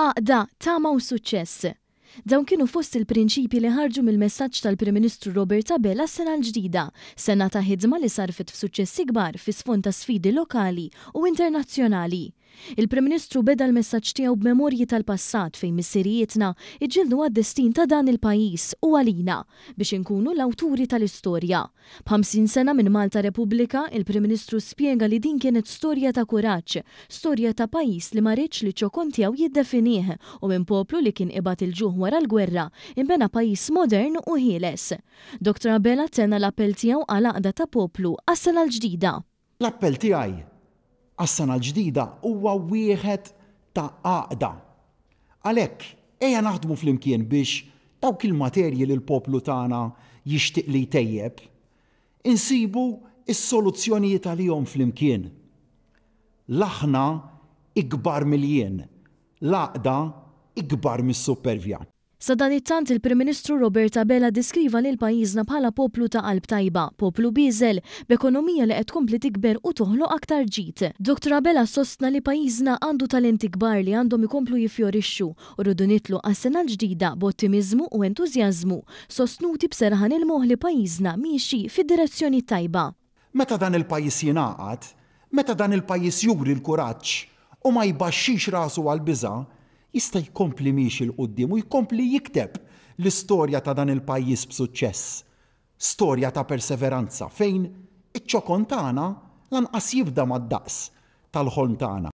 Għaqda, tama u suċċess. Dawn kienu fost il-prinċipji li ħarġu mill-messaġġ tal-Prim Ministru Robert Abela għas-sena l-ġdida, sena ta' ħidma li sarrfet f'suċċessi kbar fi sfond ta' sfidi lokali u internazzjonali. Il-Prim Ministru beda l-messaġġ tiegħu b'memorji tal-passat fejn missirijietna ġġieldu għad-destin ta' dan il-pajjiż u għalina biex inkunu l-awturi tal-istorja. B'ħamsin sena minn Malta Repubblika, il-Prim Ministru spjega li din kienet storja ta' kuraġġ, storja ta' pajjiż li ma riedx li ċ-ċokon tiegħu jiddefinih u minn poplu li kien ibgħat il-ġuħ wara l-gwerra, inbena pajjiż modern u ħieles. Dottor Abela tenna l-appell tiegħu għal għaqda ta' poplu għas-sena l-ġdida. L-appell tiegħi għas-sena l-ġdida huwa wieħed ta' għaqda. Għalhekk, ejja naħdmu flimkien biex dawk il-materji li l-poplu tagħna jixtieq li jtejjeb, insibu s-soluzzjonijiet għalihom flimkien. L-aħna ikbar mill-jien, l-għaqda ikbar mis-suppervja. Sadanittant, il-Prim Ministru Robert Abela ddeskriva lil pajjiżna bħala poplu ta' qalb tajba, poplu bieżel, b'ekonomija li qed tkompli tikber u toħloq aktar ġid. Dottor Abela sostna li pajjiżna għandu talenti kbar li għandhom ikomplu jiffjorixxu u rridu nidħlu għas-sena l-ġdida b'ottimiżmu u entużjażmu, sostnuti b'serħan il-moħħ li pajjiżna miexi fid-direzzjoni t-tajba. Meta dan il-pajjiż jingħaqad, meta dan il-pajjiż juri l-kuraġġ u ma jbaxxix rasu għall-biża', jista' jkompli miexi 'l quddiem u jkompli jikteb l-istorja ta' dan il-pajjiż b'suċċess. Storja ta' perseveranza fejn iċ-ċokon tagħna lanqas jibda mad-daqs tal-ħolm tagħna.